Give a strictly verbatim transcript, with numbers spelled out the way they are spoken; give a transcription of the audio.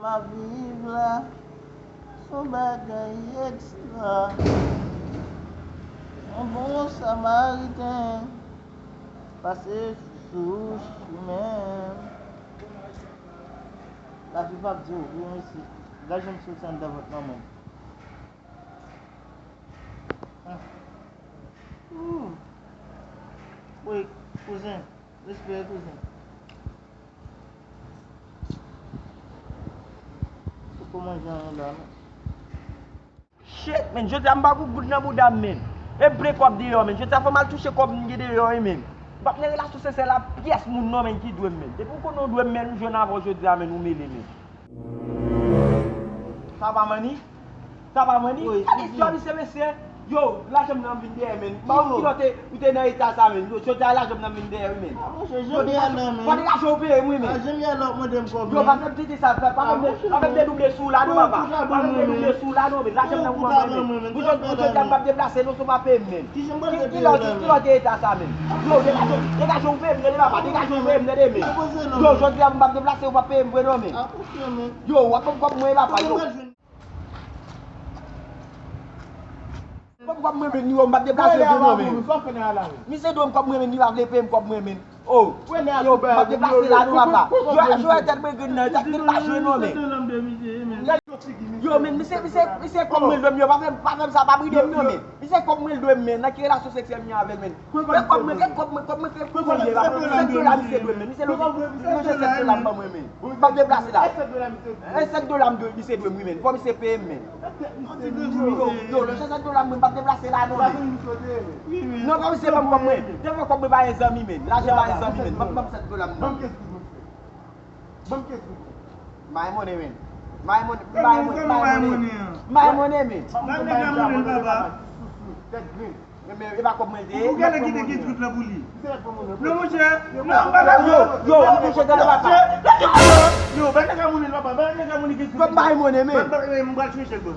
M ap viv la, se yon bagay ekstra. Yon bon samariten pase sou chimen m. Lavi p ap di w vre, mesye. Gad jan m soti anndan vant manman m. Ah. Ooh. Wi, kouzen. Respè, kouzen. Ou ko manje anyen la, non? Shit, men, jodi a m pa gon goud nan bouda m, men. E ble k w ap deyò, men. Jodi a fò m al touche kòb m gen deyò, wi, men. M p ap nan relasyon sensè la pyès moun, non, men, ki dwe m, men. Depi w konnen w dwe m, men, m jwenn avè w jodi a, men, ou mele, men. Sa va, manmi? Sa va, manmi? Wi, gade istwa misye, mesye. Yo, lajan m nan vin dèyè, men. M pa konn kilè w te, ou te nan eta sa, men. Yo, jodi a lajan m nan vin dèyè, wi, men. Ah, monchè, jan m ye la, men. Fò degaje w peye m, wi, men. Ah, jan m ye la, w ap mande m kòb, men. Yo, pa fè m tete sa, pa, pa fè m de-, pa fè m dedouble sou w la, non, papa. Pa fè m dedouble sou w la, non, men. Lajan m nan pou mwen, men. Pou jodi, pou jodi a m p ap deplase, non, si w pa peye m, men. Ki jan m pral fè peye w la, men? Kilè w te eta sa, men? Yo, degaje w, degaje w peye m, tande, papa. Degaje w peye m, tande, men. Yo, jodi a m p ap deplase, ou p ap peye m vre, non, men. Yo, w ap ban m kòb mwen, papa, yo. Ban m kòb mwen, men, yo, m p ap deplase vre, non, men. Misye di w m kòb mwen, men, li pa vle peye m kòb mwen, men. Oh, yo, m p ap deplase la, non, papa. Yo, yo, tèt mwen grenn nan, tèt mwen pa jwe, non, men. Yo, men, misye, misye, misye kòb mwen l dwe m, yo, pa fè, pa fè m sa, pa bride m, non, men. Misye kòb mwen l dwe m, men. Nan ki relasyon seksyèl m ye avè l, men? Men kòb mwen, men kòb mwen, kòb mwen, kòb mwen ye, papa. Sèt dola misye dwe m, men. Misye lonje, lonje sèt dola m ban mwen, men. M p ap deplase la. E sèt dola misye dwe m, wi, men. Fò misye peye m, men. Yo, yo, lonje sèt dola m, men. M p ap deplase la, non, men. Non, fò misye ban m kòb mwen. Devan kòb mwen pa gen zanmi, men. Lajan pa gen zanmi, men. Ban m, ban m sèt dola m, non. Ban m kès goud, monchè. Ban m kès goud. My money, men. My money, my money, my money. My money, men. Ban m nèg la money l, papa. Tèt grenn. Men, men, e pa kòb mwen l te ye. Ou genlè kite kès goud la pou li. Non, monchè. Non, m pa dakò. Yo, yo, ou touche tande papa. Yo, ban nèg la money l, papa. Ban nèg la money kès goud. Ban m bay money, men. Ban, ban, men, m pral touye chèk, bro.